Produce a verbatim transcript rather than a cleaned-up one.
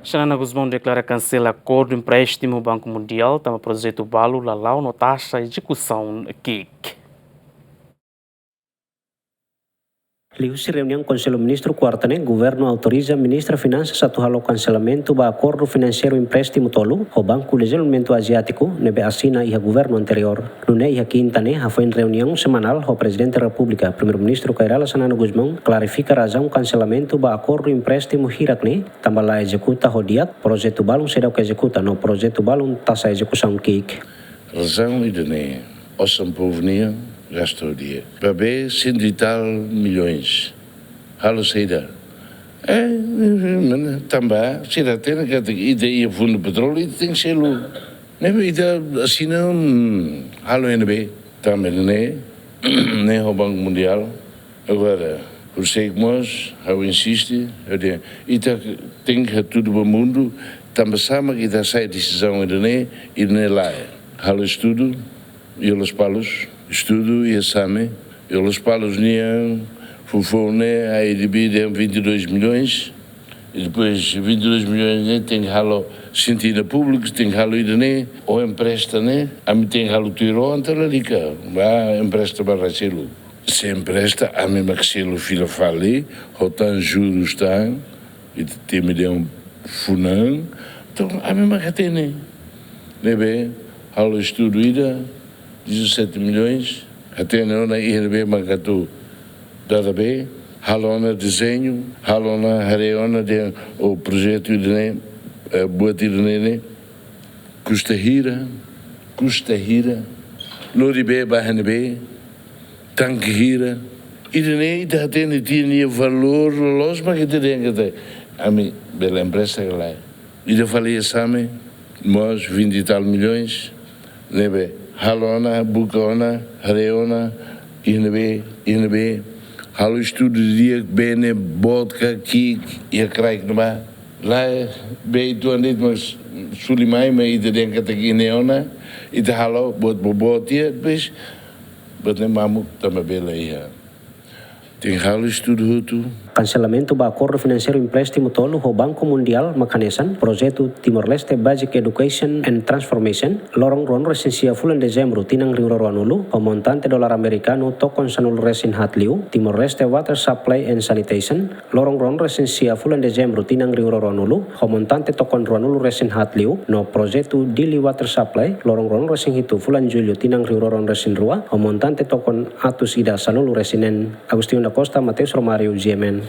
Xanana Gusmão deklara kansela akordu empréstimu Banku Mundiál, tanba projetu balu la la'o no taxa ezekusaun ki'ik. Liuhusi reuniaun Konsellu Ministru kuarta ne'e, governu autoriza Ministra Finansas atu halo kanselamentu ba akordu finanseiru empréstimu tolu ho Banku Dezenvolvimentu Aziátiku ne'ebé asina iha governu anteriór. Nune'e iha kinta ne'e hafoin reuniaun semanál ho Prezidente Repúblika, Primeiru-Ministru Kay Rala Xanana Gusmão klarifika razaun kanselamentu ba akordu empréstimu hirak ne'e, tanba la ezekuta ho di'ak, projetu balun seidauk ezekuta no projetu balun taxa ezekusaun ki'ik. Razaun ida-ne'e, osan povu nian gasta ho di'ak. Ba be cento e tal milhões. Halo saida? Eh, mana, tanba sira hatene katak ita iha fundu petróleu, ita tenke selu. Ne'ebé ita asina, hmm, halo ne'ebé. Tanba ne'e, ne'e ho Banku Mundiál. Agora, por sei que mós, ha'u insiste, ha'u dehan, ita tenke hatudu ba mundu, tanba sá mak ita hasai desizaun ida-ne'e, ida-ne'e lae. Halo estudu, iha Lospalos, estudu iha Same, iha Lospalos nian, foufoun ne'e, ADB dehan vinte e dois milhões, e depois vinte e dois milhões ne'e tenke halo sentina públiku, tenke halo ida-ne'e, ou empresta ne'e, ami tenke halo tuir oan, entaun lalika, ba empresta ba rai selu. Se empresta, ami mak selu fila fali, ho tan jurus tan, ita temi dehan funan, entaun ami mak hatene. Ne'ebé, halo estudu ida, dezassete milhões, hatene ona iha ne'ebé mak atu dada be, halo ona dezeñu, halo ona haree ona dehan, o projetu ida-ne'e, eh, buat ida-ne'e ne'e, kusta hira, kusta hira, lori be ba iha ne'ebé, tanke hira. Ida-ne'e ita hatene tiha nia valór loloos mak ita dehan katak ami bele empresta ka lae. Ida fali iha Same, mós vinte e tal milhões, ne'ebé halo ona, buka ona, haree ona, iha ne'ebé, iha ne'ebé, halo estudu didi'ak be ne'e boot ka ki'ik iha kraik ne'ebá. Lae, be ituan de'it mak suli mai, mak ita dehan katak iha ne'e ona, ita halo buat boboot tiha, depois, buat ne'e mamuk tanba be la iha. Tenke halo estudu hotu. Kanselamentu ba akordu finanseiru empréstimu tolu ho Banku Mundiál mak hanesan, projetu Timor-Leste Basic Education and Transformation, loron ruanulu-resin-sia fulan Dezembru tinan rihun rua ruanulu, ho montante dolar amerikanu tokon sanulu-resin-haat liu, Timor-Leste Water Supply and Sanitation, loron ruanulu-resin-sia fulan Dezembru tinan rihun rua ruanulu, ho montante tokon ruanulu-resin-haat liu, no projetu Dili Water Supply, loron ruanulu-resin-hitu fulan Jullu tinan rihun rua ruanulu-resin-rua, ho montante tokon atus ida sanulu-resin-neen. Agostinho da Costa, Mateus Romário, G M N.